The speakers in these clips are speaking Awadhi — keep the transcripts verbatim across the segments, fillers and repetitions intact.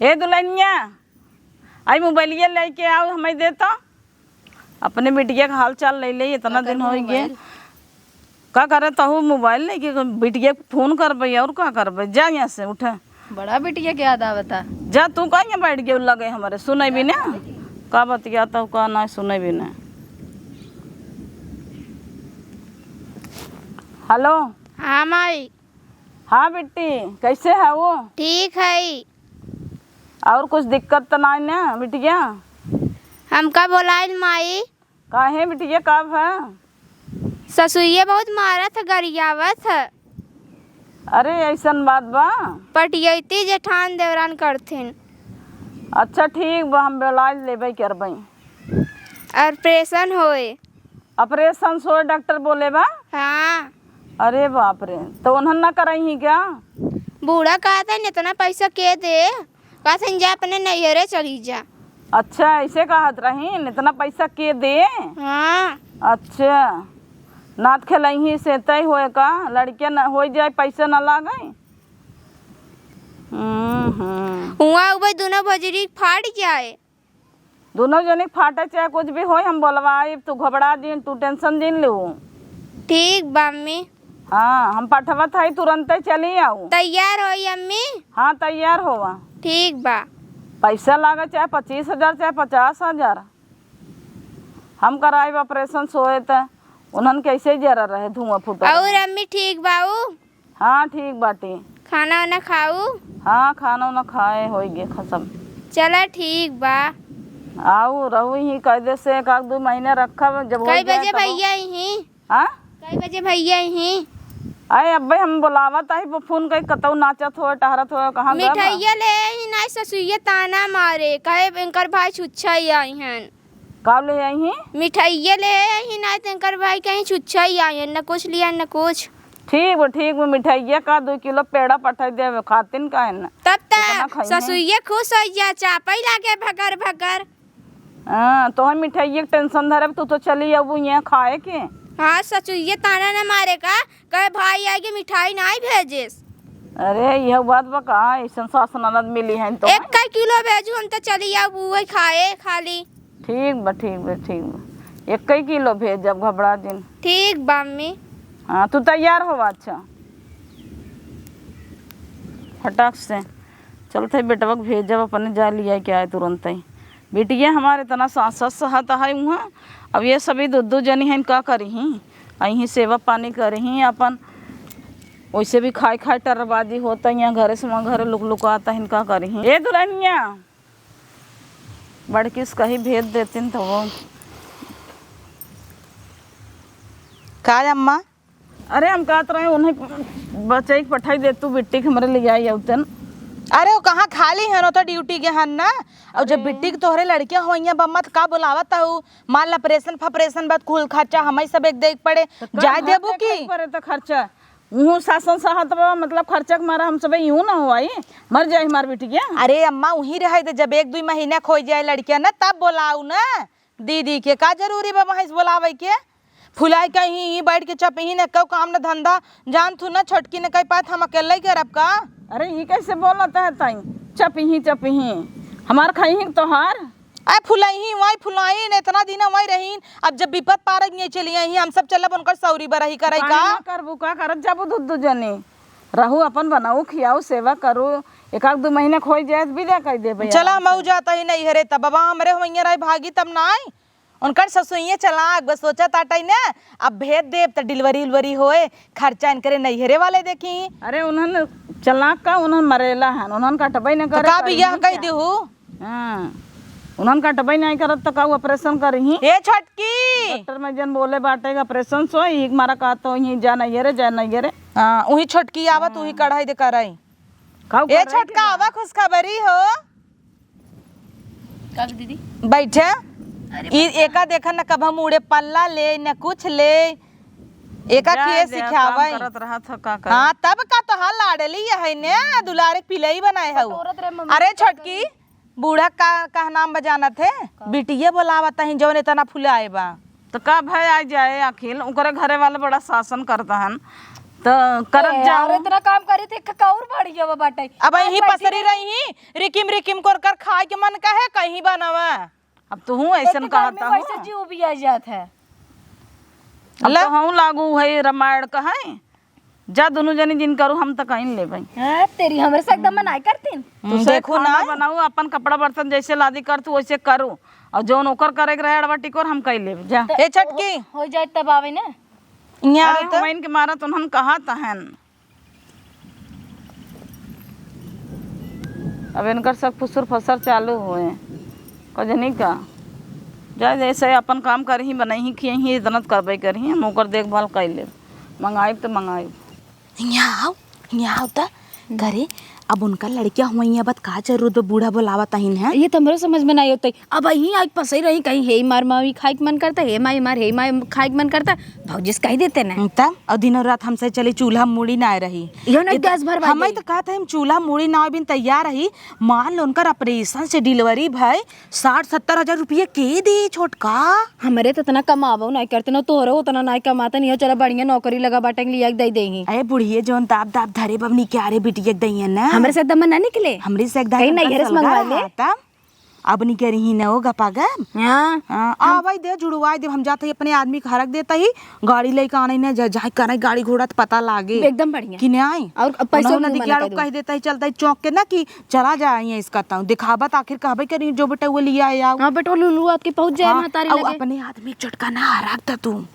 ए दुल्हनिया, आई मोबाइलिया लेके आओ, हमें दे तो। अपने बिटिया का हाल चाल ले ले, इतना दिन हो गए। का करे तहू मोबाइल लेके, बिटिया के फोन करबे और का करबे? जा यहाँ से, उठे। बड़ा बिटिया के याद आवता। जा तू का यहाँ बैठ गए लगे हमारे, सुने भी ना का बतिया तो का ना सुने भी ना। हेलो। हाँ माई। हाँ बिट्टी, कैसे है वो? ठीक है। और कुछ दिक्कत तो नाई ना बिटिया? हमका बोलाइल माई। काहे बिटिया, का भा? ससुइया बहुत मारत है, गरियावत है। अरे ऐसन बात बा? पटियती जेठान देवरान करथिन। अच्छा ठीक बा, हम बोलाइल लेबे करबे। ऑपरेशन होए। ऑपरेशन सोए डॉक्टर बोले बा? हाँ। अरे बाप रे, तो उन्हन ना करइहीं क्या? बूढ़ा कहत हन, "इतना पैसा के दे?" कहत हन, "जा अपने नैहरे चली जा।" अच्छा, ऐसे कहत रहीन, "इतना पैसा के दे?" हाँ। अच्छा, नात खेलइहीं से तय होए का, लड़के न होई जाए, पैसा न लागे। हम्म, हम्म। हुआँ उबे दुनो भोजरी फाट जाए। दुनो जनी फाटे चाहे कुछ भी होई, हम बोलवाई, तू घबरा जिन, तू टेंशन जिन लेऊ। ठीक बा अम्मी। हाँ, हम पठवत हई, तुरंते चली आऊ। तैयार होई अम्मी? हाँ, तैयार होवा। ठीक बा। पैसा लागे चाहे पच्चीस हजार चाहे पचास हजार, हम कराइब ऑपरेशन सोए त उन्हन कैसे जरा रहे धुआं फूटा और रहे। अम्मी ठीक बाऊ? हाँ, ठीक बाटी। खाना वाना खाऊ? हाँ, खाना वाना खाए होई गे खसम। चला, ठीक बा। आऊ रहू ही कायदे से एक आध दो महीने रखब, जब हो कई जाए बजे तब। भैया ही? हाँ? कई बजे भैया ही? अरे अब्बे हम बोलावत आई, वो फोन कई कतौ नाचत हो, टहरत हो, कहाँ गए बा? मिठाइया ले आई ना, ससुइया ताना मारे, कहे इनकर भाई छुच्छा ही आई हन। का ले आई ही? मिठाइये ले आई ही, ना तो इनकर भाई कहीं छुच्छा ही आई है, न कुछ लिया न कुछ। ठीक बा, ठीक बा, मिठाइये का दो किलो पेड़ा पठाई देवे खातिन का है ना। तब त इतना खाई है। ससुइये खुश हो जा, चापई लागे भगर भगर। हाँ, तो हम मिठाइये के टेंशन धरब, तू तो चली अब यहाँ खाए के। हाँ, ससुइये ताना न मारे का, कहे भाई आइगे मिठाई नाई भेजेस। अरे, यह बात बा का? ऐसन सास ननद मिली हैं तो। एक का किलो भेजू, हम तो चली आऊ बुए खाए खाली। ठीक बा, ठीक बा, ठीक बा। एक ही किलो भेजब, घबरा जिन। ठीक बा अम्मी। हाँ, तू तैयार हो, अच्छा। फटाक से चलत है, बेटवा के भेजब, अपने जा लिया के आए तुरंत ही। बिटिया हमार इतना सांसत सहत है उहाँ, अब ये सभी दो दो जनी हैं, का करिहीं? अइहीं सेवा पानी करिहीं अपन, वैसे भी खाए खाए टर्रबाजी होता है, यहाँ घरे से वहाँ घरे लुक लुकाता है, का करिहीं? ए दुल्हनिया, बड़की से कही भेज देतिन तो वो। का अम्मा? अरे, हम कहत रहे, उन्हें बचई के पठाई दे तू, बिट्टी के हमरे ले आई अउतन। अरे, वो कहाँ खाली हन, वो तो ड्यूटी के हन ना। और जब अरे। बिट्टी के तोहरे लड़कियां होइया बम्मा, त का बोलावत हऊ? मान ला, ऑपरेशन फॉपरेशन बाद कुल खर्चा हमई सब एक देख पड़े। त का जाए घर देबू देखे की? पड़े त खर्चा। उहू सासन सहत बा, मतलब, खर्चा के मारा हम सब यूं ना होई, मर जाए हमार बिटिया। अरे अम्मा, उही रहे दे, जब एक दुई महीना खोई जाए लड़कियां ना, तब बोलाऊ ना। दीदी के का जरूरी बा भैंस बोलावे के? फुलाई के ही, ही बैठ के चपही न, कऊ काम न धंधा, जान थू न छोटकी न कई पात हम अकेले ही करब का? अरे, ई कैसे बोलत है ताई? चपही, चपही। हमार खाई ही तोहार? अरे फुलाई ही, वही फुलाई न, इतना दिन वही रहीन, अब जब विपत पारक नहीं चली आई, हम सब चलब उनकर सौरी बरही करे काहे का? ना करबू, का करत जाबू दू दू जनी? रहू अपन बनाऊ, खियाऊ, सेवा करू, एक आध दू महीना खोई जाए त विदा कर देबे चला, आराम से। मऊ जाता ही नहीं हरे, तब बाबा हमरे होइया रहे भागी तब ना आई। उनकर ससुइये चलाक बस सोचा ताटई ने, अब भेज देब त डिलीवरी उलवरी होए, खर्चा इनकरे नैहरे वाले देखी। अरे उन्हन चलाक का, उन्हन मरेला हन, उन्हन कटबे न तो करे, का करी बियाह नहीं कई क्या? देहू? हाँ, उन्हन कटबे नहीं करत तो का ऑपरेशन करी? ए छोटकी! डॉक्टर में जन बोले बाटे ऑपरेशन सो, ई मारा का तो यहीं जा नैहरे, जा नैहरे। हाँ, उही छोटकी आवत, उही हाँ। कढ़ाई दे कराई। का ए कढ़ाई छोटका, के आवा खुशखबरी हो। का दीदी? बैठे। अरे ई बैठा। एका देखा न कब हम उड़े पल्ला ले, न कुछ ले। एका जाए के दे, सिखावे। काम करत रहा था, का करे? हाँ, तब का तोहार लाडली है ने, दुलारे के पिलई बनाए हऊ। बटोरत रहे मम्मी अरे के छोटकी, बूढ़ा का, का नाम बजानत है? का? बिटिया बोलावत है, जौन इतना फुलाए बा। तो का भय आ जाए अखिल, ओकरे घरे वाले बड़ा शासन करता हन। तो करत ए, जाओ। और इतना काम करी थी, क-, कौर बढ़िया बा बाटे। अब यहीं पसरी रही, रिकिम रिकिम कर कर खाए के मन कहे, कहीं बनावा। अब तू हूँ ऐसन कहता हूँ। वैसे जीव भी आ जात है। अब तो हूँ लागू है रामायण कहे, जा दोनों जनी जिन करू, हम तो कहीं लेबै। हाँ, तेरी हमरे से एकदम मनाई करतीन। हम्म, तू देखू ना। बनाऊ, अपन कपड़ा बर्तन जैसे लादी कर, तू वैसे करू, और जौन ओकर करे के रहे अड़वा टिकोर, हम कहीं लेबै, जा। तो ए छटकी। हो, हो जाए तब आवे ना। यहाँ अरे, तो हमइन के मारा तो उन्हन कहा तहन। अब इनकर सब फुसुर फसर चालू हुए। कजनी का? जा जैसे अपन काम करही, बनही, खियही, इतना त करबे करही, हम ओकर देखभाल कर लेब। मंगाइब त मंगाइब। यहाँ आओ, यहाँ आओ त। करे, अब उनका लड़किया हुआ, अब का जरूरत बा, बूढ़ा बोलावा तहिन है? ये तो हमरो समझ में नहीं होते। अब यहीं आइके फंसई रही, कहीं हे मार मावी खाए के मन करता, हे माई मार, हे माई खाए के मन करता, भौजी से कह देते ना। हम्म, तब? और दिनों रात हमसे चली चूल्हा मूड़ी ना रही। यो ना इत-, गैस भरवा हमें दे। तो कहत है, हम चूल्हा मूड़ी ना बिन तैयार रही। मान लो उनकर ऑपरेशन से डिलीवरी भई, साठ सत्तर हजार रुपये के दी छोटका। हमरे तो इतना कमावो ना करते ना, तोहरो उतना ना कमाता नहीं हो। चलो बढ़िया नौकरी लगा बाटे, लिया के दे दे ही। अरे बुढ़िए जौन दाब दाब धरे बबनी के आरे बिटिया के दइया ना। हमरे से एकदम ना निकले। हमरे से एकदम कहीं नैहरे से मंगवा ले। हाँ, तब? अब नहीं करी ही न हो गपागप। हाँ। हाँ, हम आवाई दे, जुड़वाई दे, हम जाते ही अपने आदमी के हरक देता ही, गाड़ी लेके आने न जा, जाए करे गाड़ी घोड़ा तो पता लागे। एकदम बढ़िया। कि नहीं आई? और अब पैसा उन्होंने भी दिखिया मना कर दो। कह देता ही, चलता ही चौक के ना कि चला जाए, ये इसका ताऊ दिखावत आखिर कहबे करी, जो बेटा वो लिया है आओ। हाँ, बेटा लुलु आके पहुँच जाए हाँ, महतारी और लगे। अपने आदमी के चटका ना हरक दा तू। अब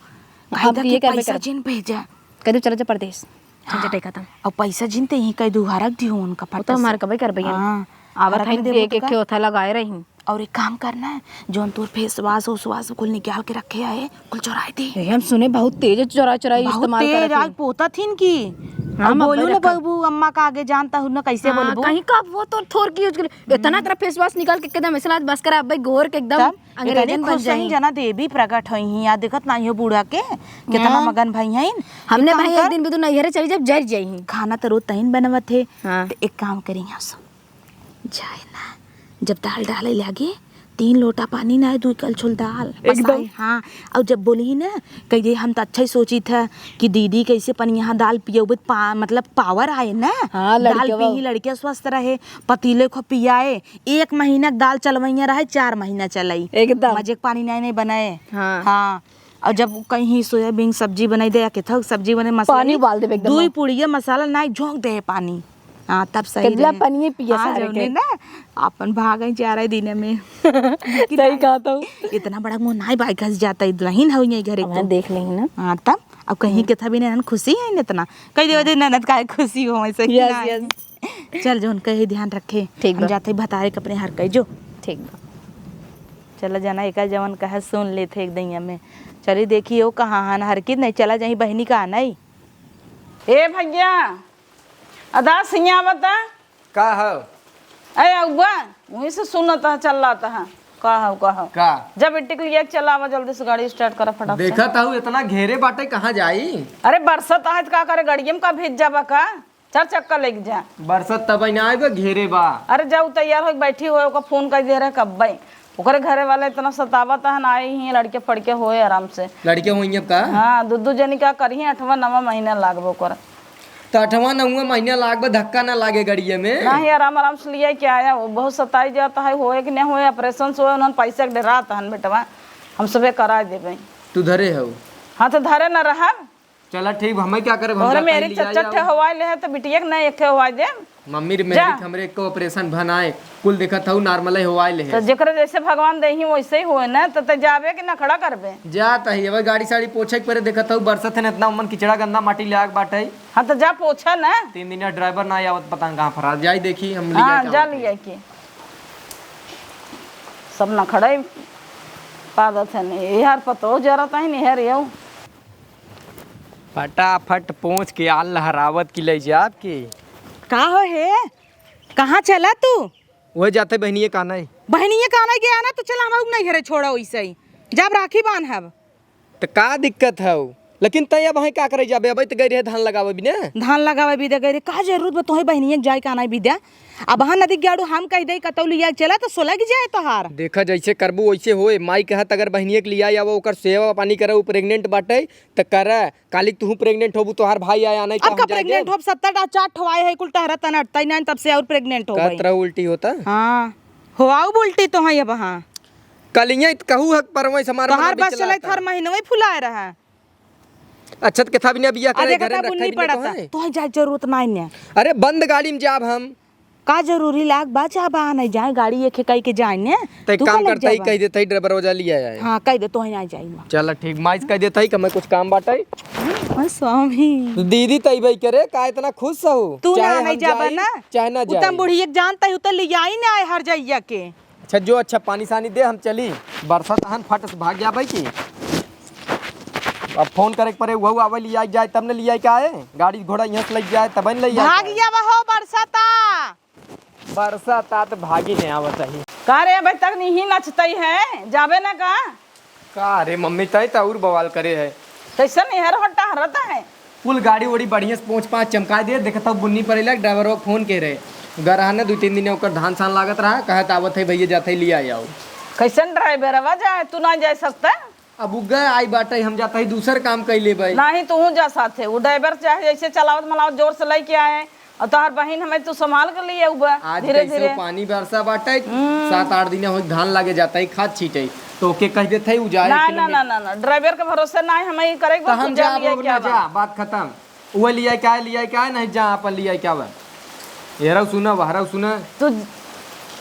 कह दा ये कि करबे पैसा कर। जिन भेजा। कह दो चला जा परदेश। हाँ। झंझट है खत्म। अब पैसा जिनते ही कह दू हरक दियो उनका वो तो फट से। हमार कबे करबे हम। हाँ। आवत हरक हइन दे देख देबू तो एक का? के ओथा लगाए रही। और एक काम करना है, जौन तोर फेस वाश ओस वाश कुल निकाल के रखे है, कुल चुराए दे। ए, हम सुने बहुत तेज चुरा चुराई बहुत इस्तेमाल तेज करत आज ही। पोता थीन की। हाँ, अब हम बोलू अपने ना रखब। बाबू, अम्मा का आगे जानता हूँ ना, कैसे हाँ, बोलबू? कहीं का वो तो थोर की यूज कर। इतना हम्म। तरह फेस वाश निकाल के एकदम ऐसा लात बस कर अब भाई घोर के एकदम तब? अंग्रेजन एकरे बन खुश जाई। जना देवी प्रकट होई ही, या देखत नाही हो बूढ़ा के, कितना हाँ। मगन भई हईन। हमने एक काम भाई एक कर। दिन भी तू नैहरे चली जब जर जाई ही। खाना तो रोज तहिन बनवत है। हाँ। तो एक काम करी यहाँ से। जाए ना, जब दाल डाले लागे, तीन लोटा पानी ना, दू कलछुल दाल। एकदम। बस आई, हाँ। और जब बोली ना, कह दे, "हम तो अच्छा ही सोची था कि दीदी कैसे पनिया दाल पियबे, पा-, मतलब पावर आए ना।" हाँ, दाल लड़के पी, लड़के स्वस्थ रहे, पतीले को पियाए, एक महीना के दाल चलवैया रहे, चार महीना चलाई। एकदम। मजे के पानी नए नए बनाए। हाँ। हाँ। और जब कहीं सोयाबीन सब्जी बनाई दे, या केथक सब्जी बने, मसाला पानी ही, उबाल देबे एकदम। दुई पुड़िया मसाला ना झोंक दे पानी। हाँ, तब सही केतना रहे। पानी पिया हाँ, सारे जौने के। ना, अपन भाग आई जा रहे दिन में। सही कहा तो। इतना बड़ा मुँह नाई बाई घस जाता, इतना ही ना हुई घरे अब को। देख लेंगे ना। हाँ, तब अब कहीं हम्म। केथा भी नहीं खुशी है ना इतना। कह दे, "दे ननद का खुशी हो, ऐसे कि यस, नहीं।" यस। चल, जौन कहे ध्यान रखे। ठीक हम बा। जाते भतारे के अपने हर कह जो। ठीक बा। चला जाना, एका जवन कहे सुन लेथे एक दैया में। चली देखी, ओ कहाँ हन, हर की नहीं, चला जाई बहिनी का नहीं। ए भैया, अदा सिया बता। का हो? ए अउबा, वहीं से सुनत है, चल रहा है। का हो, का हो? का? जब इटिक लिया, चला आवा, जल्दी से गाड़ी स्टार्ट करा फटाफट से। देखत हूँ, इतना घेरे बाटे, कहाँ जाई? अरे, बरसत है, तो का करे, गड़ियम का भीज जाबा का? चार चक्का लेके जा। बरसत तब ना आए बा, घेरे बा। अरे जाऊ तैयार हो, बैठी हो, ओकर फोन कर दे रहे कब्बे। ओकरे घरे वाले इतना सतावत हन, आए ही लड़के फड़के होए आराम से। लड़के होइए का? हाँ, दू दू जनी का करिए, अठवा नवा महीना लागबो ओकर। तो अठवा नवा महीना लागबे, धक्का ना लागे गड़िए में? नहीं, आराम आराम से लिया के आया, वो बहुत सताई जाता है, होए कि नहीं होए, ऑपरेशन से होए, उन्होंने पैसा के डरात हन बेटवा, हम सबे करा देबे। तू धरे हो? हाँ, तो धरे न रहब। चला ठीक, हमें क्या करे, हम और जाते मेरी लिया चच्चा जाओ। ठे हवाई ले है, तो बिटिया के नहीं एक ठे हवाई दे। मम्मी रे, जा। मेहरी के हमरे एको ऑपरेशन भनाए, कुल देखत हऊ नॉर्मल ही हवाई ले है। तो जेकरे जैसे भगवान देही वैसे ही होए ना, तो ते जाबे कि नखड़ा करबे? जा तही, अब गाड़ी साड़ी पोछे के परे देखत हऊ, बरसत है ना, इतना उमन किचड़ा गंदा माटी ले आग बाटे। हाँ, तो जा पोछा ना। तीन दिन ड्राइवर ना आवत, पता न कहाँ फरार जाई, देखी हम लिया हाँ, के जा आवत है। लिया के। सब नखड़ा ही पादत है नहीं, यार पतो जरत है नहीं, यार यो। फटाफट पोंछ के आल लहरावत की ले जाब की। का हो हे? कहाँ चला तू? वह जाते बहनिये का नहीं। बहनिये का नहीं गया ना, तो चला हम नैहरे छोड़ा वैसे ही। जब राखी बांधब। तो का दिक्कत है? लेकिन तै अबहीं का करे जाबे? अबहीं त गई रहे धान लगावे बिने। धान लगावे बिदे गई रहे, का जरूरत बा तोहे बहिनिया के जाए के आना बिदे? अबहाँ नदी के गाड़ू हम कह दे कतौ लिया के चला त सोलग जाए तोहार। देखा जैसे करबू वैसे होए। माई कहत अगर बहिनिया के लिया आवा, ओकर सेवा पानी करे, उ प्रेग्नेंट बाटे त करे। काली तुहू प्रेग्नेंट होबू, तोहार भाई आया नहीं तो अब हम का जाए प्रेग्नेंट देब? होब? सत्तर टा चार ठो आए है, कुल टहरत तन अटतई नहीं, तब से और प्रेग्नेंट हो कहत गई। रहो उल्टी होता। हाँ, हो आऊ उल्टी तो है अबहाँ। कलिया इत कहू हक परवई समार तोहार बना बस देखे चले लागता। हर महीनवे फुलाए रहा। अच्छा, त केथा बिना बिया आ, करे देखा घरे था, में रखा बुन्नी बिना पड़ता। तो है। तोहे जाए जरूरत नाई ने। अरे, बंद गाड़ी में जाब हम। का जरूरी लाग बा, जाबा नहीं जाए, गाड़ी एक कई के जाए ने। त एक तू काम का लग करता ही, जाबा? कह देता ही ड्राइवर वजह लिया आए। हाँ, कह दे, तोहे ना जाई। चल ठीक, माइस कह देता ही कि मैं कुछ काम बाटे। हाँ, स्वामी। दीदी तई भाई करे, का इतना खुश हो? तू चाहे ना हम नहीं जाबा जाई, ना? चाहे ना उ जाई। तम बुढ़िया के जानता ही, उ त लिया ही ना आए हर जाइया के। अच्छा, जो अच्छा पानी सानी दे, हम चली। बरसात आहन फट से भाग जाबै की। अब फोन करे के पड़े, वहू आवे लिया जाए, तब न लिया के आए। गाड़ी घोड़ा यहाँ से लग जाए, तब न ले जाए। भाग जावा हो बरसाता। बरसाता त भागी नहीं आवत ही। का रे, अबे तक नहीं नचतई है, जाबे ना का? का रे मम्मी, तय त और बवाल करे है। कैसे नहीं हर हट्टा हरता है? कुल गाड़ी ओड़ी बढ़िया से पोंछ पाँच चमकाए दे, देखत हूँ बुन्नी पड़े लग, ड्राइवर को फोन के रहे। घर आने दो तीन दिन ओकर धान सान लागत रहा, कहत आवत है भैया जाते ही लिया आओ। कैसन ड्राइवरवा जाए, तू ना जा सकता? अब उ गए आई बाटे, हम जाते ही दूसर काम कर लेबै। नहीं, तू जा साथे, वो ड्राइवर चाहे जैसे चलावत मलावत जोर से लेके आए, और तोहर बहिन हमें तू संभाल के लिए उबा, आज धीरे कैसे धीरे। पानी बरसा बाटे, हम्म। सात आठ दिन हो धान लागे जाता है, खाद छीटे, तो ओके कह देते है, उ जाए ना, ना, किलोमीटर। ना, ना, ना, ड्राइवर के भरोसे ना है, हमें ये करे के तो बा, हम तू जा जाब, लिए अब क्या ना बा? जा, बात खत्म। वो लिया क्या है, लिया क्या है, नहीं जा, अपन लिया क्या बा? ये रहो सुना, वह रहो सुना। तू,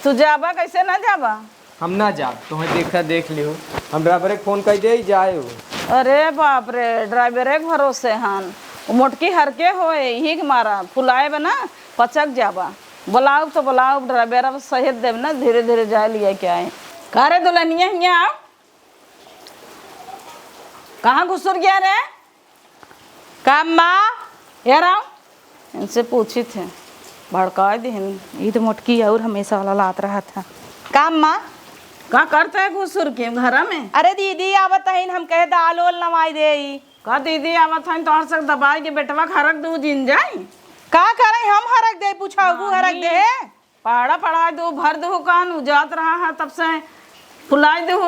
तू जाबा, कैसे ना जाबा? हम ना जाब, तोहें देखा देख लियो। हम ड्राइवर के फोन कर दे, जाए हो। अरे बाप रे, ड्राइवरे के भरोसे हन। उ मोटकी हरके होए, यही के मारा फुलाए बा ना, पचक जाबा। बुलाओ तो बुलाओ, ड्राइवर अब सहेज देब ना, धीरे धीरे जाए लिए के आए। का रे दुल्हनिया, हियाँ आओ। कहाँ घुसुर गया रे? का अम्मा? यार आओ, इनसे पूछी थे, भड़काए दिहन। ई तो मोटकी और हमेशा वाला लात रहा था। का अम्मा? का करता है घुसुर के घरा में? अरे दीदी आवत हईन, हम कहे दाल ओल नवाई देई। का दीदी आवत हईन, तोहर से दबाई के बेटवा के हरक दू जिन जाई? का करे हम हरक दे, पूछाऊ हरक दे। पहाड़ा पढ़ाए दो, भर दो कान, उ जात रहा है तब से, फुलाए दो।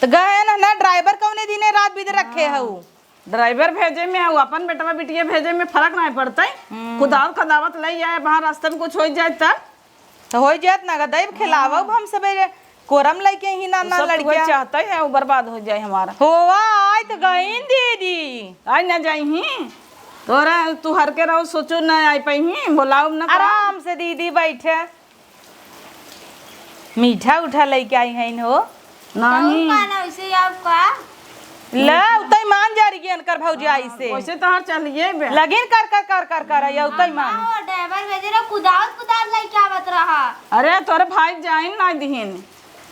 तो गए ना, ना ड्राइवर कौने दिने रात बीत रखे हाँ। हऊ। ड्राइवर भेजे में और अपन बेटवा बिटिया भेजे में फर्क नहीं पड़ता है। हम्म। कुदावत खदावत ले आए, वहाँ रास्ते में कुछ हो जाए तब। तो हो जात ना, गदई खिलावब हाँ। हम सवेरे। कोरम लइके ही ना, ना सब तो लड़किया। वही चाहता है, वो बर्बाद हो जाए हमारा। होवा, आय तो गईन दीदी। आय ना जाई ही। तोरा, तू हर के रहो, सोचो ना आय पाई ही, बोलाओ ना करो। आराम से दीदी बैठे। मीठा उठा लइके आई हैं हो। नहीं। कहूँ का ना, वैसे ही आओ का? ला, उतई मान जा रही है इनकर भौजाई हाँ, से। वैसे तो हर चलिए बे। लगिन कर, कर, कर, कर, कर, या उतई मान। हाँ, वो ड्राइवर भेजे रहो, कुदावत, कुदावत लइके आवत रहा। अरे, तोरे भाई जाइन ना दिहिन।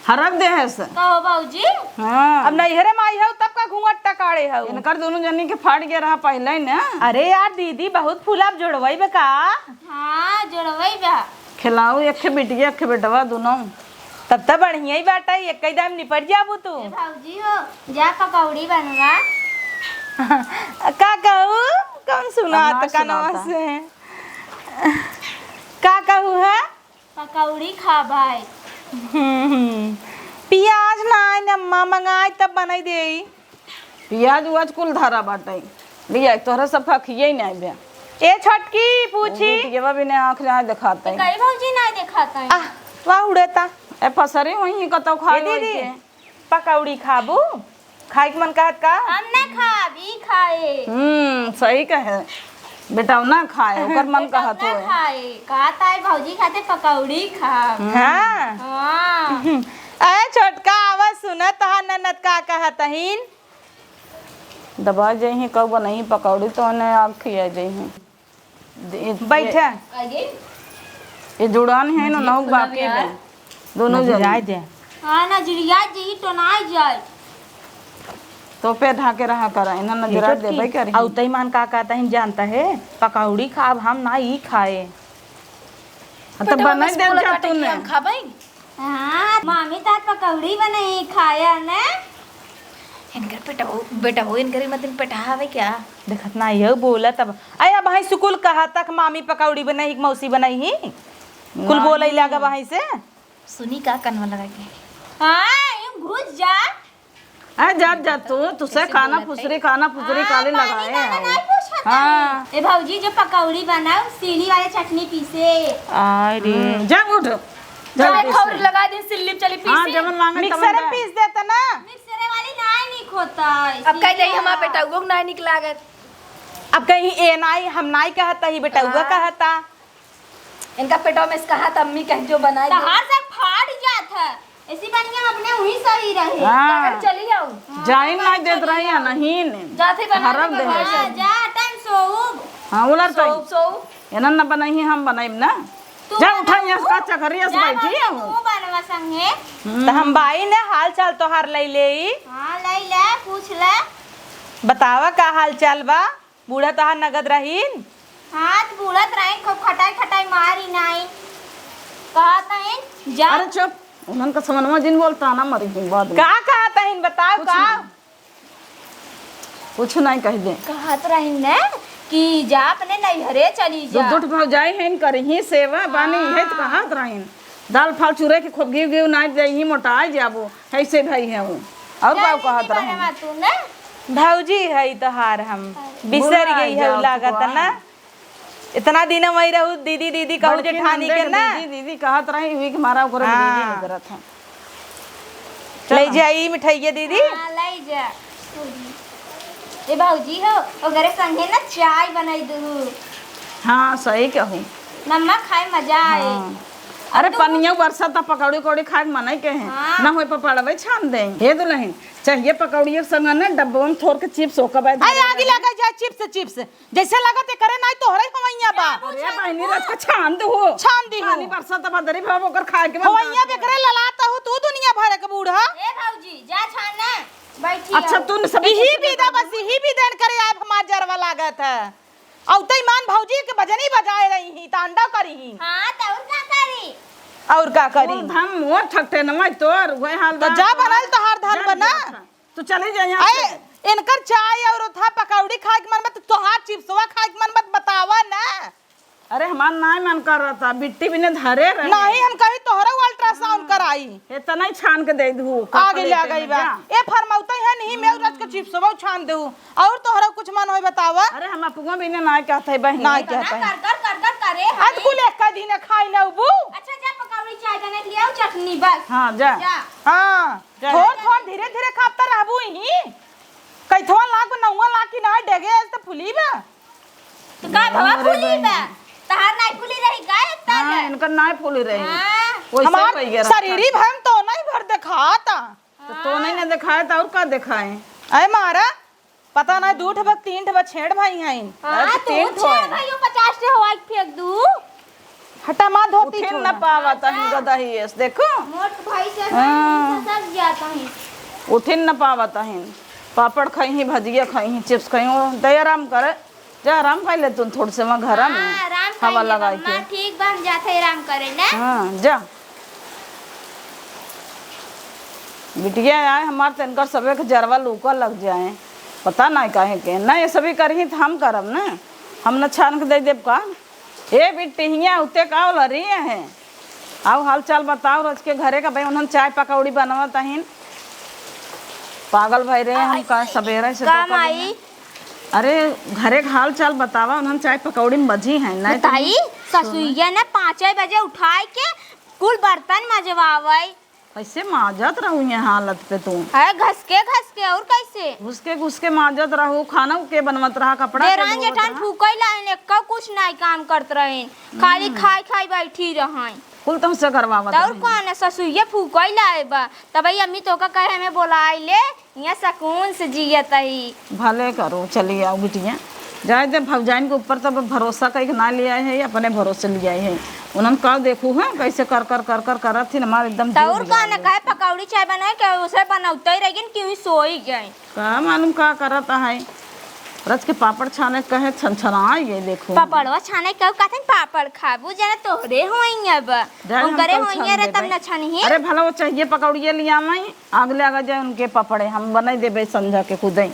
हरक दे है से। का हो बाबूजी? हाँ। अब नैहरे में आई हऊ, तब का घूंघट टकाड़े हऊ? इनकर दोनों जनी के फाट गया रहा पहले ही ना। अरे यार, दीदी बहुत फूला, अब जोड़वई बे का? हाँ, जोड़वई बे। खिलाऊ, एक खे बिटिया, एक खे बेटवा, दोनों। तब त बढ़िया ही बाटा, एक ही दाम निपट जाबू तू। ए भौजी हो, जा पकौड़ी बनवा। का कहू? कौन सुनात अब ना कनवा सुनाता। से? का कहू है? पकौड़ी खा भाई। हम्म, हम्म। पियाज ना आइन अम्मा, मंगाई तब बनाई देई। पियाज उआज कुल धरा बाटे। लिया, तोहरा सब खा खिए ही नहीं बे। ए छोटकी, पूछी। बिटियावा भी ने आँख जाए दिखाते। कई भौजी नहीं दिखाता है। आह, वाह उड़ता। ए फसरी हुई ही कतौ खाए ए दीदी, होई के। पकौड़ी खाबू? खाए के मन कहत का? हम ना खाब, ई खाए। हम्म, सही कहे। बेटवा ना खाए, ओकर मन बेटवा कहत ना होए। खाए। कहत है भौजी खाते पकौड़ी खाब। हम्म। हाँ। हाँ। ए छोटका, आवा सुनत हा ननद का कहत हईन। दबा जइहीं, कब बनइहीं पकौड़ी, तो उन्हें आग खिया जइहीं। दे-, बैठा। ये जुड़ान है ना, नौ बाकी बे। दोनों जन। नजराए दे। हाँ, नजरिया जी, टोनाई जाए। तो पे ढाके रहा करा, इन्हें नजरा देबे करी। औ तई मान का कहता है, जानता है? पकौड़ी खाब हम ना, ई खाए। हाँ, तो बनाई दे जा तूने। हम खाबे। हाँ, मामी तार पकौड़ी बनाई खाया ने। इनकर पेटवो, बेटवो इनकर मतिन पेटहा हवे क्या? देखत ना यहू बोलत अब। अय, अबहीं सुकुल कहा तक मामी पकौड़ी बनाई, मौसी बनाई ही। कुल बोलइ लागा अबहीं से। सुनी का कनवा लगा के। हाँ, यूं घुस जा। अरे जा, जा तू, तुसे काना फुसरी, काना फुसरी काले लगाए हैं। हाँ। ए भौजी, जो पकौड़ी बनाओ, सीली वाले चटनी पीसे। अरे। हम्म, जा उठ। जा जल्दी से। खौर लगा दे, सिल्ली चली पीसे। हाँ, जवन मांगे तवन मिक्सर में पीस देता ना। मिक्सर वाली नाई निक होता है, अब कह जाई हमार बेटउआ के नाई निक लागत। अब कहीं ए नाई, हम नाई कहता ही, बेटउआ कहता। इनका पेटवा में से कहा त अम्मी कह जो बनाई दे। तहार से फाट जात है। ऐसी बनिया अपने वहीं सही रहे। हाँ। अगर चली जाऊ। जाई ना देत रही है, नहीं ने। जाते बना हरम के दे। हाँ, जा, टाइम सोऊब। हाँ, उलर तो। सोऊब, सोऊब। एनन ना बनाई, हम बनाई ना। तू जा, उठा यहाँ से, का चकरिया से जा बैठी है वो। तू बनवा संगे। हम्म। तो हम बाई ने हाल चाल तोहार लई लेई। हाँ, लई ले, पूछ ले। बतावा का हाल चाल बा? बूढ़ा तहार नगद रहीन? हाँ, त बूढ़ा त रहीन, खूब खटाई खटाई मारी नाइन। कहत हईन, जा। अरे चुप, उन्हन का समनवा जिन बोलता ना मरी ही बाद में। का कहत हईन, बताओ कुछ का? नहीं। कुछ नहीं कह दे। कहत रहीन ने कि जा अपने नैहरे चली जा। दुख भौजाई हईन, करही सेवा पानी, इहे त कहत रहीन। दाल फाल चूरे के खूब घी घी नाइ देही, मोटाइ जाबो, ऐसे भई है वो। और का कहत रहे? भौजी है तोहार, हम बिसर गई है लागत ना। इतना दिन वही रहू दीदी दीदी कहू जेठानी के ना। दीदी दीदी कहत रही, हुई कि हमारा ओकरे में दीदी नहीं करत है। ले जाई मिठाइया दीदी। हाँ, ले जा। ए भौजी हो, ओकरे संगे ना चाय बनाई दू। हाँ, सही कहू। नमक खाए मजा आए। हाँ। अरे, पनिया बरसा त पकौड़ी उकौड़ी खाए के मनई के है। हाँ। ना होई पपड़वे छान दे। हे दुल्हन, चाहिए पकौड़ी के संग ना डब्बा में थोर के चिप्स हो कबाई। अरे, आगे लगा जाए चिप्स, चिप्स। जैसे लागत है करे नाई तोहरे हवैया बा। अरे बहिनी, रच के छान दे हो। छान दी हो। पानी बरसत बा, दरी भाव ओकर खाए के मन हवैया करत बेकरे है। ललात हो तू दुनिया भर के बूढ़ा। ए भौजी, जा छान ना। बैठी अच्छा, हो। तू न सब इही विदा बस, इही विदा करे आप हमार जरवा लागत है। औते मान भौजी के बजनी बजाए रही ही, तांडव करी ही। हाँ, त और का करी? और का करी? कुल धन मोर ठकठे नमय तोर, वही हाल तो बा जा तोर। बनल तोहार धन जा बना। जा। तू चली जा यहाँ से। इनकर चाय और था पकौड़ी खाए के मन मत, तोहार चिप्सवा खाए के मन मत बतावा ना। अरे हमार नाय मन कर रहा था, बिट्टी बिने धरे रहे। नहीं, हम कही तोहरा अल्ट्रासाउंड कराई। इतना ही छान के दे दू, आगे ले गई बा। ए फरमाउते हैं नहीं, मैं रच के चिप्सवा छान दू। और तोहरा कुछ मन होए बतावा। अरे हम अपुआ बिने नाय कहते हैं बहिनी। नाय कहते हैं। कर कर कर कर करे। आज कुल एक का दिन खाई ना उबू। अच्छा जा पकौड़ी चाय बना के ले आओ, चटनी बस। हाँ जा। जा। हाँ। जा। थोड़ थोड़ धीरे धीरे खात रहबू ही। कैथवा लाख नौवा लाख की ना डेगे आज तो फुली बा। तो का भवा फुली बा? तहार नाई फुली रही का इतना? हाँ, इनकर नाई फुली रही। हाँ। वैसे हमार शरीरी भर तो नहीं भर देखाता। तो, तो नहीं ना देखाए तो और का देखाए? अरे मारा, पता ना दू ठे बा, तीन ठे बा, छेड़ भाई हैं। हाँ, अरे, तो तीन ठो छेड़ हैं। भाइयों पचास ठे हवाई फेंक दू। हटा माँ धोती उठिन छोड़। न पावत हन गदही एस, देखो। मोट भाई से हाँ। सब जाता है। उठिन न पावत हन। पापड़ खाई ही, भजिया खाई ही, चिप्स खाई ही, दे आराम करे। जा आराम कर ले तू थोड़ से वहाँ घर में। हाँ, आराम हवा कर ले, लगा अम्मा, के। ठीक बा, हम जाते आराम करे ना। हाँ, जा। बिटिया आए हमार, तनकर सबे के जरवा लूका लग जाए, पता नहीं काहे के। ना ये सभी करही त हम करब ना, हम न छान के दे देब का? ए बिट्टी, हियाँ उते का होला रे है? आओ हाल चाल बताओ रोज के घरे का। भाई उन्हन चाय पकौड़ी बनवत अहिन, पागल भई रहे हम का सबेरे से का तो कभी माई? ना। अरे घरे का हाल चाल बतावा, उन्हन चाय पकौड़ी में बजी हैं, नहीं तो बताई, ससुइया ने पाँचे बजे उठाए के कुल बर्तन मजवावै। कैसे माजत रहू ये हालत पे तू? है घस के घस के, और कैसे? घुस के घुस के माजत रहू, खाना के बनवत रहा, कपड़ा के देरान धोवत जेठान रहा। फूकई लाइन, एक्का कुछ नाई काम करत रहे, खाली हम्म। खाई खाई बैठी रहई। कुल तुमसे करवावत तो और रही। कौन है ससुइया फूकई लाए बा, तब भाई अम्मी तोका कहे हमें बोलाई ले, यहाँ सकून से जियत ही। भले करो, चली आओ बिटिया। जाए दे, भौजाइन के ऊपर तब भरोसा कई के ना लिया है, अपने भरोसे लिया है। उन्हन का देखू है, कैसे कर कर कर कर करत थी, हमार एकदम तो जीव और का ना कहे, पकौड़ी चाय बनाए के, उसे बनौते ही रह गइन, क्यों ही सोई गए। का मालूम का करत है। रच के पापड़ छाने कहे छनछनाए, ये देखो। पापड़वा छाने कहू, कहतन पापड़ खाबू, जना तोहरे होइया बा। जाए हम उनकरे कल होइया छान रे, तब देबै। न छनही। अरे भला वो चाहिए पकौड़िया लिया मैं, आगले आगा जाए उनके पापड़े, हम बनाई देबै संझा के खुदे।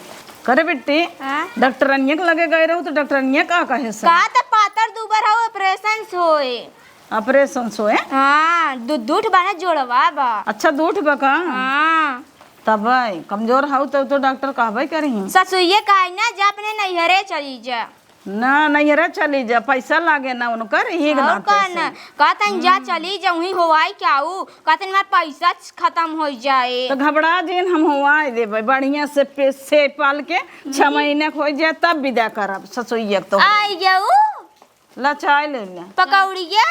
करे बिट्टी, हाँ? डॉक्टरनिया के लगे गए रहू तो डॉक्टरनिया का कहे से? का त पातर दुबर हौ, ऑपरेशन होए। ऑपरेशन सोए? हाँ, दू, दू ठो बाने जोड़वा बा। अच्छा, दू ठो बा का? हाँ। तब कमजोर हऊ तब तो डॉक्टर कहबे करही। ससुइये कहे ना, जा अपने नैहरे चली जा। ना, नैहरे चली जा, पैसा लागे ना उनकर, यही और नाते का से। ना, कहतन जा हम्म। चली जा, वहीं होवाई क्या ऊ? कहतन हमार पैसा खत्म हो जाए। तो घबरा जिन, हम होवाई देबे बढ़िया से पे-, से पाल के छह हम्म। महीने के हो जाए तब विदा करब ससुइये के तो। आई जाऊ। ला चाय ले ले। पकौड़िया?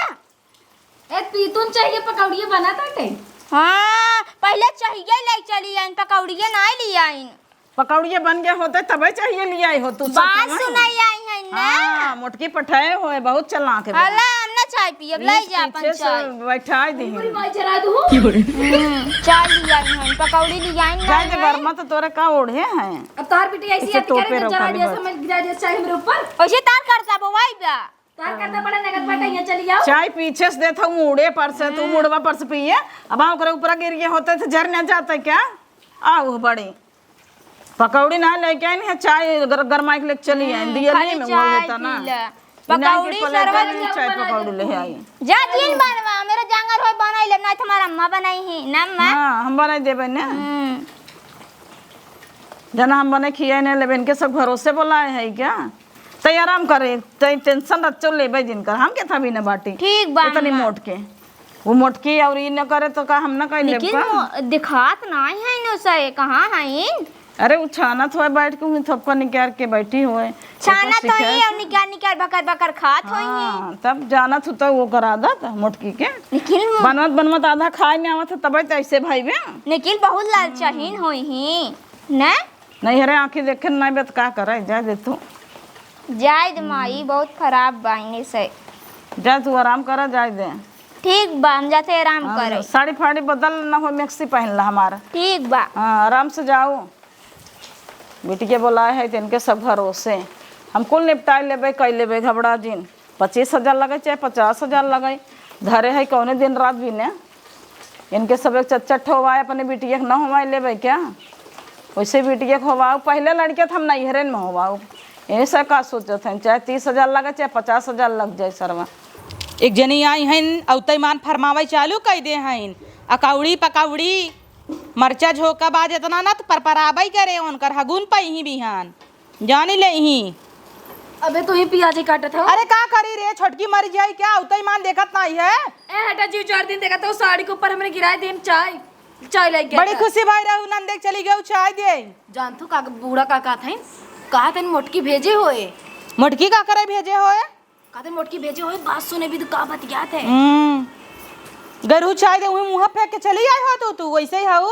ए, पीतुन चाहिए पकौड़िया बना ताटे? हाँ, पहिले चाहिए ले चली आइन, पकौड़िया ना ले आइन। पकौड़िया बन गए होते तबे चाहिए ले आई हो तू सब बात समय। सुनाई आई है ना। हाँ, मोटकी पठाए होए, बहुत चालाक है। हला, हम ना चाय पियब, ले इस जा अपन पीछे से चाय। बैठाई दी। पूरी माई चला दू। हम्म, चाय ले आई है, पकौड़ी ले आई ना जाए दे है। घर में तो तोरे का ओढ़े हैं। अब तार बेटी ऐसी इसे आती करे टोपे तो रखा जरा नहीं जैसे बस। मैं गिरा जैसे चाय मेरे ऊपर। वैसे तार कर सा बोवाई बा। तार करता बड़ा नगद बाटे, यहाँ चली आओ। चाय पीछे से देत हूँ, मुड़े पर से, तू हाँ। मुड़वा पर से पिए। अब ओकरे ऊपर गिर गए होते तो झर न जाते क्या? आओ बड़ी। पकौड़ी ना लेके आई है, चाय गर-, गरमाई के लेके चली आई। हम्म, दिया खाली नहीं में चाय होता ना। पी ले। इनाम के पकौड़ी प्लेट सरवा में चाय पकौड़ी ले आई। जा जिन बनवा, मेरे जांगर होय बनाई ले, नहीं तुम्हारा अम्मा बनाई ही, ना अम्मा? हाँ, हम बनाई देबे ना। हम्म। जना हम बने खियाए नहीं लेबे, इनके सब भरोसे बोलाए है क्या? तै आराम करे, तै टेंशन रच्चो लेबे जिनकर, हम के था भी न बाटी। ठीक बा, इतनी अम्मा। मोट के। वो मोटकी और ई न करे तो का हम न कह लेब लेकिन का? वो दिखात नाई है नो से, कहाँ है इन? अरे उ छानत होए बैठ के, उन्हें थपका निकाल के बैठी होए। छानत होई और निकाल निकाल बकर बकर खात होई। हाँ, तब जानत हो तो वो करा दत मोटकी के। लेकिन वो बनवत बनवत आधा खाए नहीं आवत है, तबे तो ऐसे भाई बे। लेकिन बहुत लालचहीन होई ही, न? नैहरे आँखी देखे नाई बे त का करे, जाए दे तू। जाए दे माई, बहुत खराब बा इन्हें से। जा तू आराम करा, जाए दे। ठीक बा, हम जाते आराम हाँ, करे। साड़ी फाड़ी बदल ना हो, मैक्सी पहन ला हमार। ठीक बा। हाँ, आराम से जाओ। बिटिया बोलाए है, तो इनके सब भरोसे। हम कुल निपटाए लेबे, कई लेबे, घबरा जिन। पच्चीस हजार लगे चाहे पचास हजार लगे, धरे है कौने दिन रात बिने। इनके सब एक चच्चट होवाए अपने बिटिया के न होवाए लेबे क्या? वैसे बिटिया के होवाओ, पहले लड़के तो हम नैहरे में होवाओ। यही से का सोचत हैं, चाहे तीस हजार लगे चाहे पचास हजार लग जाए सरवा। एक जनी आई हइन, औतई मान फरमावई चालू कई दे हइन, अकौड़ी पकौड़ी, मरचा झोंका बाज एतना ना तो परपराबई करे, उनकर हगुन पइहीं बिहान। जानी ले ही। अबे तू ही पियाजी काटत हो। अरे का करी रे, छोटकी मरी जाई क्या? उतई मान देखत नाई है। ए हटा जी, चार दिन देखत हो साड़ी के ऊपर हमरे गिराए देम चाय, चाय लेके बड़ी आता। खुशी भाई रहू नंदे के चली गऊ चाय दे। जानत हो का बूढ़ा का कहत हइन? कहत हइन मोटकी भेजे होए। मोटकी का करे भेजे होए? कहत हइन मोटकी भेजे होए, बात सुने भी तो का बतियात है। हम्म। गरू चाय दे, उहे मुँह फेंक के चली आई हो तू, तू वैसे ही हऊ।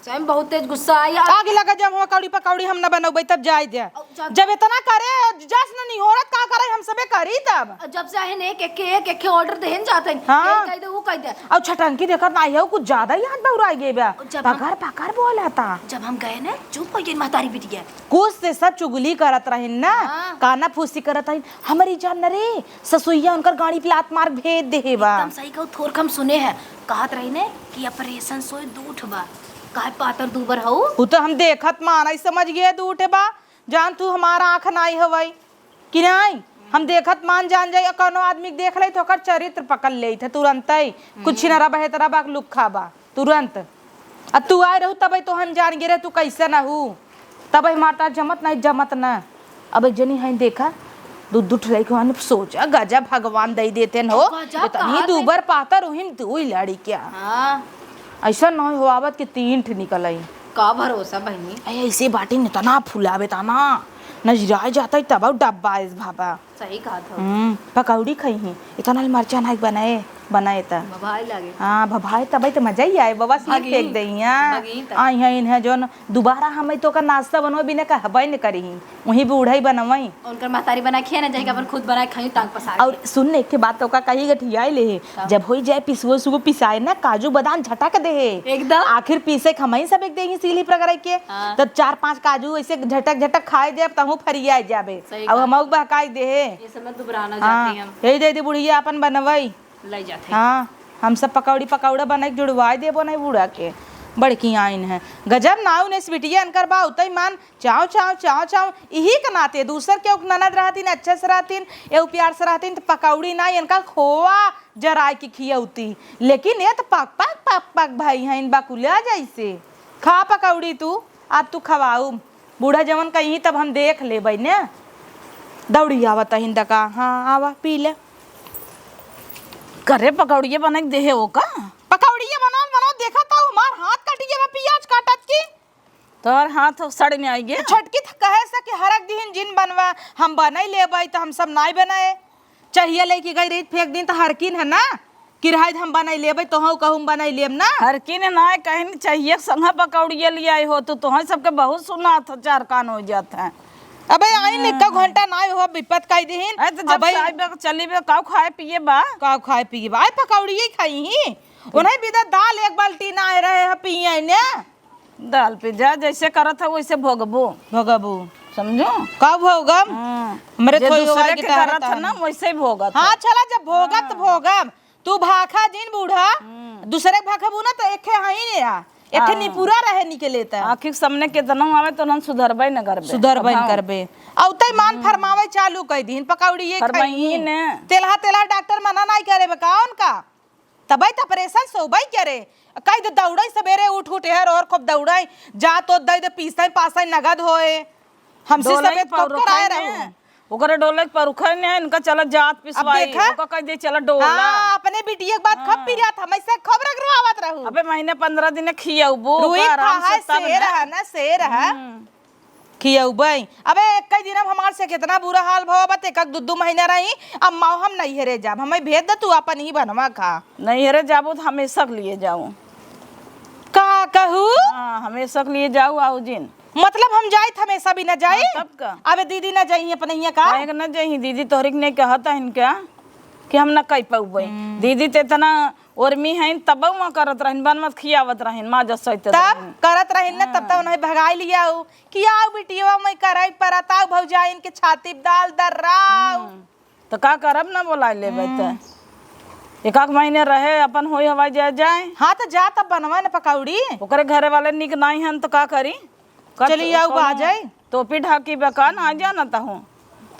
सही में बहुत तेज गुस्सा आई यार। आगे लगा, जब हुआ कौड़ी पकौड़ी हम न बनौबै, तब जाए दे। अब जब जब इतना करे, जस न निहोरत का करे, हम सबे करी तब। जब से आए हैं, एक, एक, एक, एक order देहन जाते हैं। हाँ। ये कह दे, वो कह दे। अब छटंकी देखत ना आइयो, कुछ ज्यादा ही हाथ बौराई गए बा। जब हम पकड़, पकड़ बोला था। जब हम गए ना, चुप हो गई महतारी बिटिया। कुछ से सब चुगली करत रहिन ना, हाँ। काना फूसी करत रहिन। हमरी जान न रे, ससुइया उनकर गाड़ी पे लात मार भेज देहे बा। एकदम सही कहू, थोर कम सुने हैं। कहत रही ने कि operation सोए दूठ बा। काहे पातर दूबर हऊ? उ तो हम देखत मानई समझ गए दूठ बा। जान तू हमार आँख नाई हवई कि नाई? हम देखत मान जान जाई, कौनो आदमी के देख लेई तो ओकर चरित्र पकड़ लेई थे तुरंतई। कुछ न रहा, बेहतरा बा, लुक्खा बा। तुरंत। अब तू आए रहू तबे तो हम जान गए रहे तू कैसन हऊ। तबे हमार तार जमत नहीं, जमत ना। अब एक जनी है देखा, दू दू ठो लइके हन, सोचा गजब भगवान दे देते न हो। गजब इतनी कहा दूबर पातर उहिन दू ही लड़किया। हाँ। ऐसा नहीं हो आवत कि तीन ठे निकल आई। का भरोसा बहनी? अरे ऐसे बाटी न तना फुलावे तना, नजराए जाता है तब डब्बा इस भाबा। सही कहा था। हम्म, पकौड़ी खाई ही, इतना मरचा नहीं बनाए। बनाए त। भभाए लागे। हाँ, भभाए तबे त मजा ही आए, बबस ये भगी। फेंक देई, हाँ। भगी त। आई है इन्हें जोन दुबारा हम तो का नाश्ता बनवे बिना कहबे न करी, वहीं बूढ़ा ही बनवई। उनकर महतारी बना खिया ना जाए कि अपन खुद बनाए खाई टांग पसार और के। सुन ने, एक बात तो का कही गठियाई ले है, का? जब होई जाए पिसुओ सुगो पिसाए ना, काजू बादाम झटक दे है। एकदम। आखिर पीसे खमई सब एक दे ही सीली पर करे के, हाँ। तब चार पांच काजू ऐसे झटक झटक खाए दे, अब तहूँ फरिया जाबे। सही अब बात। हम बहकाई दे है। ये सब में दुबराना हाँ, जाती हम। यही दे दे बुढ़िया अपन बनवई। लइ जात है। हाँ, हम सब पकौड़ी, पकौड़ा बनाई के जुड़वाई देबो नहीं बूढ़ा के। बड़की आइन है। गजब नाव ने स्वीटिया अनकर बा, उतई मान चाव, चाव, चाव, चाव। इही के नाते दूसर के उक ननद रहतीन, अच्छे से रहतीन, एउ प्यार से रहतीन, त पकौड़ी ना, इनका खोआ जराए के खियौती। लेकिन ये त पक, पक, पक, पक भाई हैं, बकुला जैसे। खा पकौड़ी तू, अब तू खवाऊ। बूढ़ा जवन कहीं तब हम देख लेबै ने। दौड़ी आवत हिंदा का, हाँ, आवा, पी ले। करे पकौड़िया बना के देहे हो का? पकौड़िया बनाओ, बनाओ, देखा था हमार हाथ कट गया बा पियाज काटत की। तोहर हाथ सड़ में आई गे। छोटकी त कहे से कि हरक दिहिन जिन बनवा, हम बनाई लेबै त हम सब नाई बनाए। चाहिए लेके गई रही फेंक दिन त हरकिन है ना, कि रहाई हम बनाई लेबै, तोहू कहूँ हम बनाई लेब ना। हरकिन है ना, कहीं चाहिए संग पकौड़िया ले आई हो, तो तोहर सबके बहुत सुना था, चार कान हो जात है। अबे आई ने हाँ। एक घंटा ना हो, विपत कह दिहिन। अरे तो जब अबे साहब चली बे, काऊ खाए पिए बा? काऊ खाए पिए बा? आई पकौड़िया ही खाई ही। उन्हें भी तो दाल एक बाल्टी ना रहे है पिए ने। दाल पे जा, जैसे करत है वैसे भोगबो। भोगबो। समझो? का भोगम? हाँ। हमरे जे थोड़ी दूसरे होवाई के के करत है ना, वैसे ही भोगत हाँ, है। चला जब भोगब त हाँ। भोगब। तू भाखा जिन बूढ़ा, हम्म। दूसरे के भाखबू ना त एके हई ने आ। एके हाँ। निपुरा रहे निकले त। आँखी के सामने केतनो आवे तो हम सुधरबे न करबे। सुधरबे न अब हाँ। करबे। औते मान हम्म। फरमावे चालू कई दिन, पकौड़ी ये फरमाइए खाई। ने। तेलहा तेलहा डॉक्टर मना नहीं करे बे कौन का? तबे त ऑपरेशन सोबे करे। कई दे दौड़े सबेरे उठ उठ हेर और खूब दौड़े। जा तो दे दे पीसे पासे नगद होए। हमसे डोलई सबेरे तो परुखई कराए ने। रहू। ओकरे डोलई परुखई ने, इनका चला जात अब पिसवाई। देखा? ओका कह दे चला डोला। हाँ, अपने बिटिया के बात खूब हाँ। पिरियात, हम ऐसे खूब रगरवावत रहू। अबे महीने पन्द्रह दिन खियौबो, रुई ओका आराम से फाहाय तब से ना। रहा ना, से रहा। हम्म। खियौबई। अबे, एक कई दिन अब हमार से कितना बुरा हाल भवा बा, ते एक, एक दू, दू महीना रही, अब माँ हम नैहरे जाब, हमें भेज दे तू अपन ही बनवा खा। नैहरे जाबू त हमेशा के लिए जाऊ। का कहू? हाँ, हमेशा के लिए जाऊ, आऊ जिन। मतलब हम जाई त हमेशा भी ना जाई? हाँ, तब का? अबे दीदी ना जाई अपने हियाँ का? काहे के ना जाई? दीदी तोहरी के नहीं कहत हन क्या कि हम ना कह पौबे? हम्म। दीदी त इतना उर्मी हईन, तब वहाँ करत रहिन, बनवत खियावत रहिन, माँ जस सहित तब रहिन। करत रहिन ना, तब त हाँ। उन्हें भगाई लिया हो कि आओ बिटिया, मैं कराई परत, आओ भौजाइन के छाती पे दाल दर्राओ। हम्म। त का करब ना बोलाए लेबे त? हम्म। एक आध महीने रहे, अपन होई हवाई जाए जाए। हाँ, त जा तब बनवा न पकौड़ी। ओकरे घरे वाले निक नाई हन, त का करी? का चली तो आओ, आ कौनो जाए। टोपी ढाकी बे का, ना जाना त हूँ।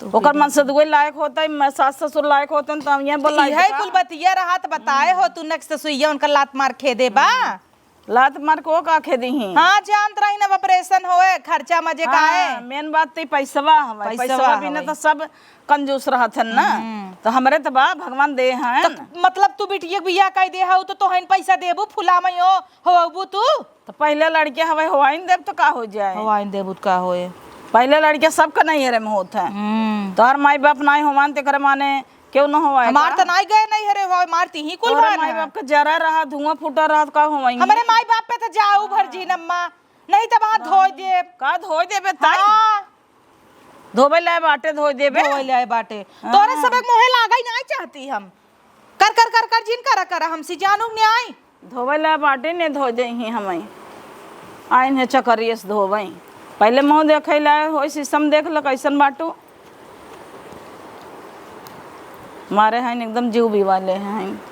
टोपी ओकर मन से ढाकी। दुए लायक होता है, मैं सास ससुर लायक होते हैं, त हम ये बोलाई इहे का? कुल बतिया रहा, त बताए हो, तू नक ससुइया उनका लात मार खे देबा। हम्म। लात मार को का खे दीही? हाँ, जानत रही ना, ऑपरेशन होए, खर्चा मजे का हाँ, है। मेन बात तो पैसवा हवे, पैसवा पैसवा बिना हवे। तो सब कंजूस रहत हन ना। हम्म। तो हमरे तो बा, भगवान दे हैं। तो मतलब तू बिटिया के बियाह कर दे हऊ, तो तोहन पैसा देबू, फुला में हो, होबू तू? तो पहले लड़के हवे, होवाइन देब तो का हो जाए? होवाइन देबू तो का होए? पहले लड़के सबका नैहरे में होत है। हम्म। तोहर माई बाप नाई होवान, तेकरे माने केहू न होवाए हमार का? त नाई गए नैहरे होवाए, मार तिही कुल तोहरे बान माई है। बाप के जरा रहा, धुआं फूटा रहा, त का होवाई? हमरे माई बाप पे त जाऊ भर हाँ। जीन अम्मा, नहीं त वहाँ धोए देब। का धोए देबे ताई? हाँ। धोबे लाए बाटे, धोए देबे। धोए लाए बाटे। हाँ। तोरे सब एक मुँहे लागा ही नाई चाहती हम। कर, कर, कर, कर, जिन करा, करा, हमसे जानू न्याय। धोवे ला बाटे ने धो देही हमई। आइन है चकरिए से धोवई। पहले मुँह देखे ला होई, शीशम देख ल कैसन बाटू। मारे हैं एकदम जीव भी वाले हैं।